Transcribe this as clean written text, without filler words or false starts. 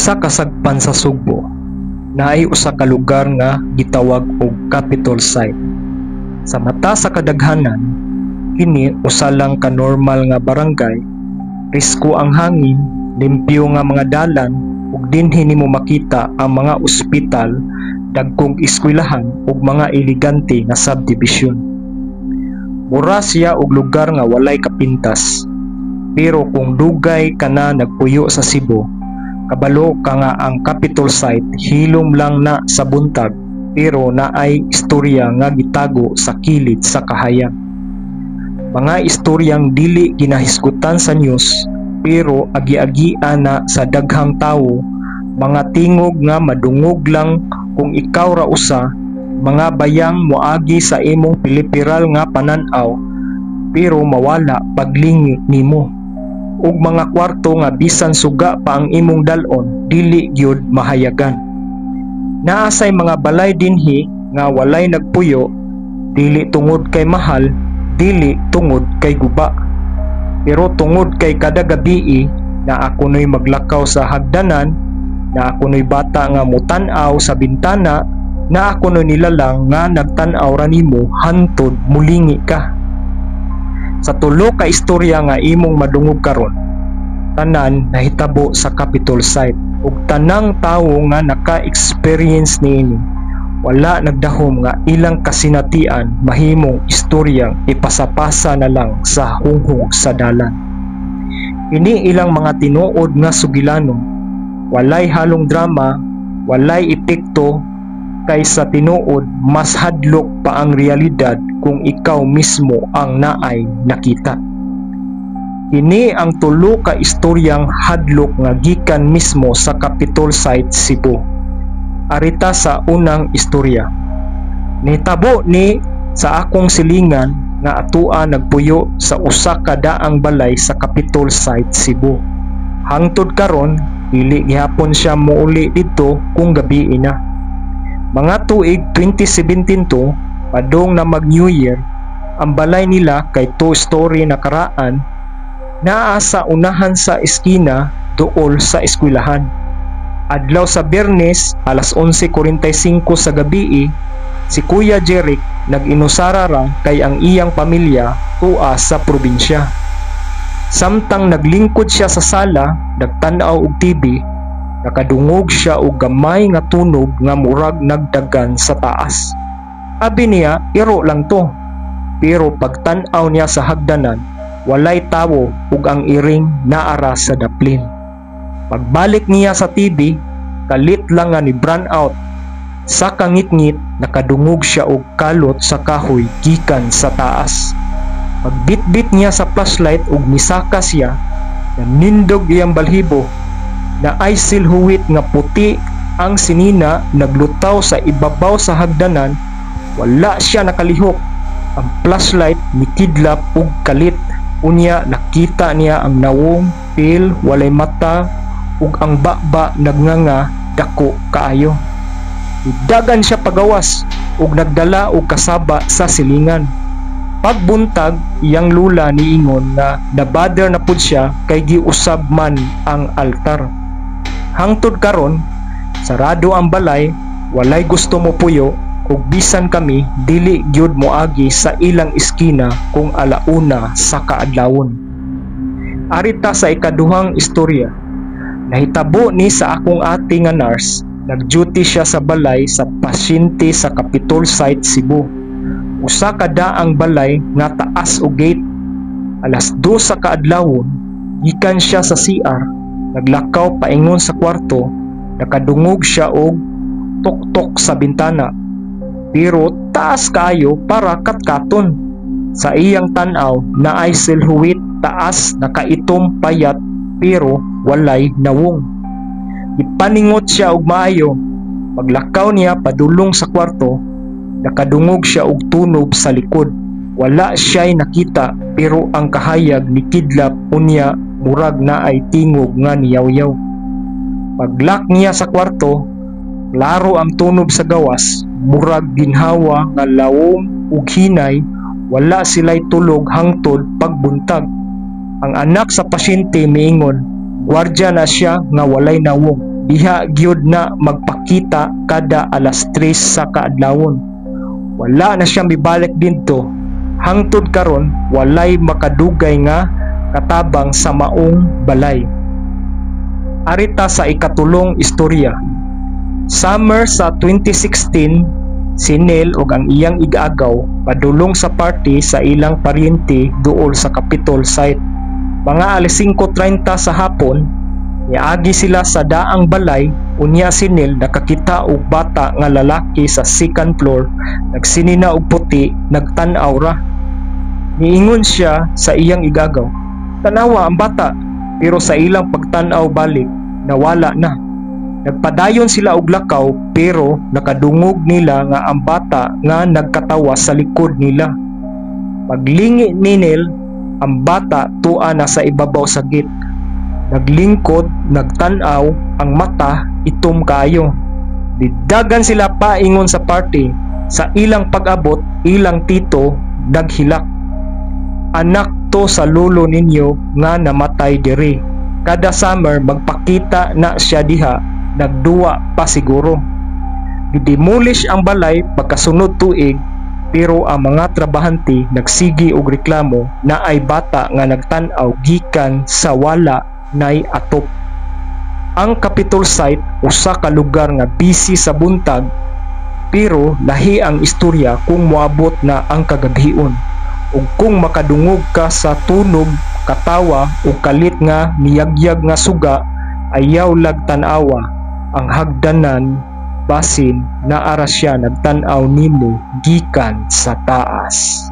Sa kasagpan sa Sugbo, naay usa ka lugar nga gitawag og Capitol Site. Sa mata sa kadaghanan, kini usa lang ka normal nga barangay, presko ang hangin, limpyo nga mga dalan ug dinhi nimo makita ang mga ospital, dagkong eskwelahan ug mga elegante nga subdivision. Mura siya og lugar nga walay kapintas. Pero kung dugay ka na nagpuyo sa Cebu, kabalo ka nga ang Capitol Site hilom lang na sa buntag, pero naay istorya nga gitago sa kilid sa kahayag. Mga istoryang dili ginahisgutan sa news pero agi-agian na sa daghang tawo, mga tingog nga madungog lang kung ikaw ra usa, mga bayang moagi sa imong peripheral nga panan-aw pero mawala paglingi nimo, ug mga kwarto nga bisan suga pa ang imong dal-on, dili gyud mahayagan. Naa say mga balay dinhi nga walay nagpuyo, dili tungod kay mahal, dili tungod kay guba, pero tungod kay kada gabii naa kuno'y maglakaw sa hagdanan, naa kuno'y bata nga mutan-aw sa bintana, naa kuno'y nilalang nga nagtan-aw ra nimo hantod mulingi ka. Sa tulo ka istorya nga imong madungog karon, tanan nahitabo sa Capitol Site ug tanang tawo nga naka-experience niini wala nagdahom nga ilang kasinatian mahimong istoryang ipasapasa na lang sa hunghong sa dalan. Ini ilang mga tinuod nga sugilanon, walay halong drama, walay epekto, kay sa tinuod mas hadlok pa ang realidad kung ikaw mismo ang naay nakita. Kini ang tulo ka istoryang hadlok nga gikan mismo sa Capitol Site, Cebu. Arita sa unang istorya. Nitabo ni sa akong silingan nga atua nagpuyo sa usa ka daang balay sa Capitol Site, Cebu. Hangtod karon, dili gihapon siya muuli didto kung gabii na. Mga tuig 2017 to, padong na mag New Year. Ang balay nila kay two-story na karaan, naa sa unahan sa eskina duol sa eskwelahan. Adlaw sa Biyernes, alas 11:45 sa gabii, si Kuya Jeric nag-inusara ra kay ang iyang pamilya tua sa probinsya. Samtang naglingkod siya sa sala, nagtan-aw og TV, nakadungog siya og gamay nga tunog nga murag nagdagan sa taas. Abi niya, iro lang to. Pero pagtan-aw niya sa hagdanan, walay tawo ug ang iring naara sa daplin. Pagbalik niya sa TV, kalit lang nga ni brown out. Sa kangitngit, nakadungog siya og kalot sa kahoy gikan sa taas. Pagbitbit niya sa flashlight ug misaka siya, nanindog iyang balhibo. Naay silhouette nga puti ang sinina naglutaw sa ibabaw sa hagdanan. Wala siya nakalihok. Ang flashlight nikidlap ug kalit. Unya nakita niya ang nawong, pale, walay mata ug ang baba nagnganga dako kaayo. Nidagan siya pagawas ug nagdala og kasaba sa silingan. Pagbuntag, iyang lula niingon nga nabother na pud siya kay giusab man ang altar. Hangtod karon, sarado ang balay, walay gusto mo puyo ug bisan kami dili gyud moagi sa ilang eskina kung alauna sa kaadlawon. Arita sa ikaduhang istorya. Nahitabo ni sa akong ate nga nurse, nag-duty siya sa balay sa pasyente sa Capitol Site, Cebu. Usa ka daang balay nga taas og gate. Alas 2 sa kaadlawon, gikan siya sa CR, naglakaw paingon sa kwarto, nakadungog siya og tok-tok sa bintana. Pero taas kaayo para katkaton. Sa iyang tan-aw, naay silhouette taas, nakaitom, payat, pero walay nawong. Gipaningot siya og maayo. Paglakaw niya padulong sa kwarto, nakadungog siya og tunob sa likod. Wala siya'y nakita, pero ang kahayag nikidlap, unya murag naay tingog nga niyawyaw. Pag-lock niya sa kwarto, klaro ang tunob sa gawas, murag ginhawa nga lawom ug hinay. Wala sila'y tulog hangtod pagbuntag. Ang anak sa pasyente miingon, gwardya na siya nga walay nawong. Diha gyud na magpakita kada alas 3 sa kaadlawon. Wala na siya mibalik didto. Hangtod karon, walay makadugay nga katabang sa maong balay. Ari ta sa ikatulong istorya. Summer sa 2016, si Neil ug ang iyang igagaw padulong sa party sa ilang paryente duol sa Capitol site. Mga alas 5:30 sa hapon, niagi sila sa daang balay. Unya si Neil nakakita og bata nga lalaki sa second floor, nagsinina og puti, nagtan-aw ra. Niingon siya sa iyang igagaw, "Tanawa ang bata," pero sa ilang pagtan-aw balik, nawala na. Nagpadayon sila og lakaw, pero nakadungog nila nga ang bata nga nagkatawa sa likod nila. Paglingi ni Neil, ang bata tua na sa ibabaw sa gate. Naglingkod, nagtan-aw, ang mata itom kaayo. Didagan sila paingon sa party. Sa ilang pag-abot, ilang tito naghilak. "Anak to sa lolo ninyo nga namatay diri. Kada summer magpakita na siya diha, nagduwa pa siguro." Gidemolish ang balay pagkasunod tuig, pero ang mga trabahante nagsigi og reklamo naay bata nga nagtan-aw gikan sa wala nay atop. Ang Capitol site, usa ka lugar nga busy sa buntag, pero lahi ang istorya kung moabot na ang kagabhion ug kung makadungog ka sa tunog katawa o kalit nga niyagyag nga suga, ayaw lag tan-awa ang hagdanan, basin naa ra siya nagtan-aw nimo gikan sa taas.